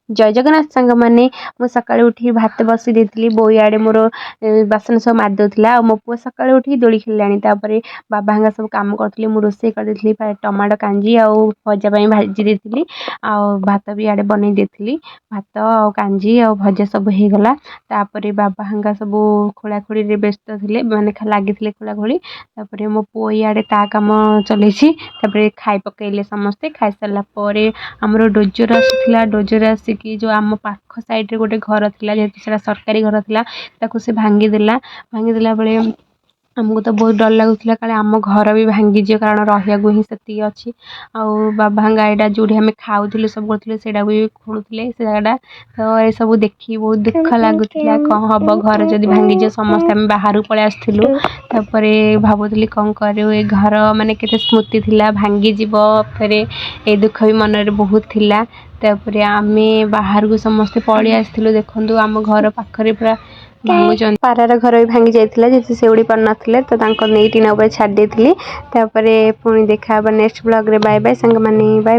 ଜୟ ଜଗନ୍ନାଥ ସାଙ୍ଗମାନେ। ମୁଁ ସକାଳୁ ଉଠି ଭାତ ବସେଇ ଦେଇଥିଲି। ବୋଉ ଇଆଡ଼େ ମୋର ବାସନ ସବୁ ମାଜି ଦେଉଥିଲା ଆଉ ମୋ ପୁଅ ସକାଳୁ ଉଠିକି ଦୋଳି ଖେଳିଲାଣି। ତାପରେ ବାବା ହେଙ୍କା ସବୁ କାମ କରୁଥିଲେ, ମୁଁ ରୋଷେଇ କରିଦେଇଥିଲି। ଟମାଟୋ କାଞ୍ଜି ଆଉ ଭଜା ପାଇଁ ଭାଜି ଦେଇଥିଲି ଆଉ ଭାତ ବି ଇଆଡ଼େ ବନେଇ ଦେଇଥିଲି। ଭାତ ଆଉ କାଞ୍ଜି ଆଉ ଭଜା ସବୁ ହେଇଗଲା। ତାପରେ ବାବା ହେଙ୍କା ସବୁ ଖୋଳାଖୋଳିରେ ବ୍ୟସ୍ତ ଥିଲେ, ମାନେ ଲାଗିଥିଲେ ଖୋଳାଖୋଳି। ତାପରେ ମୋ ପୁଅ ଇଆଡ଼େ ତା କାମ ଚଲେଇଛି। ତାପରେ ଖାଇ ପକେଇଲେ ସମସ୍ତେ। ଖାଇସାରିଲା ପରେ ଆମର ଡୋଜର ଆସିଥିଲା। ଡୋଜର ଆସିକି ଯେଉଁ ଆମ ପାଖ ସାଇଡ଼୍ରେ ଗୋଟେ ଘର ଥିଲା, ଯେହେତୁ ସେଇଟା ସରକାରୀ ଘର ଥିଲା, ତାକୁ ସେ ଭାଙ୍ଗିଦେଲା। ଭାଙ୍ଗିଦେଲା ବେଳେ ଆମକୁ ତ ବହୁତ ଡର ଲାଗୁଥିଲା, କାଳେ ଆମ ଘର ବି ଭାଙ୍ଗିଯିବ, କାରଣ ରହିବାକୁ ହିଁ ସେତିକି ଅଛି। ଆଉ ବାବାଙ୍କ ଗାଡ଼ିଟା ଯେଉଁଠି ଆମେ ଖାଉଥିଲୁ, ସବୁ କରୁଥିଲୁ, ସେଇଟାକୁ ବି ଖୋଳୁଥିଲେ ସେ ଜାଗାଟା। ତ ଏସବୁ ଦେଖି ବହୁତ ଦୁଃଖ ଲାଗୁଥିଲା, କ'ଣ ହେବ, ଘର ଯଦି ଭାଙ୍ଗିଯିବ? ସମସ୍ତେ ଆମେ ବାହାରକୁ ପଳେଇ ଆସିଥିଲୁ। ତାପରେ ଭାବୁଥିଲି କ'ଣ କରିବୁ, ଏ ଘର ମାନେ କେତେ ସ୍ମୃତି ଥିଲା, ଭାଙ୍ଗିଯିବ ଫେରେ, ଏ ଦୁଃଖ ବି ମନରେ ବହୁତ ଥିଲା। ତାପରେ ଆମେ ବାହାରକୁ ସମସ୍ତେ ପଳେଇ ଆସିଥିଲୁ। ଦେଖନ୍ତୁ, ଆମ ଘର ପାଖରେ ପୁରା ଭାଙ୍ଗୁଛନ୍ତି। ପାରାର ଘର ବି ଭାଙ୍ଗି ଯାଇଥିଲା, ଯେହେତୁ ସେ ଉଡ଼ି ପାରୁନଥିଲେ, ତ ତାଙ୍କ ନେଇ ଟିଣ ଉପରେ ଛାଡ଼ି ଦେଇଥିଲି। ତାପରେ ପୁଣି ଦେଖା ହେବ ନେକ୍ସଟ ବ୍ଲଗ୍ରେ। ବାଏ ବାଏ ସାଙ୍ଗମାନେ, ବାଏ।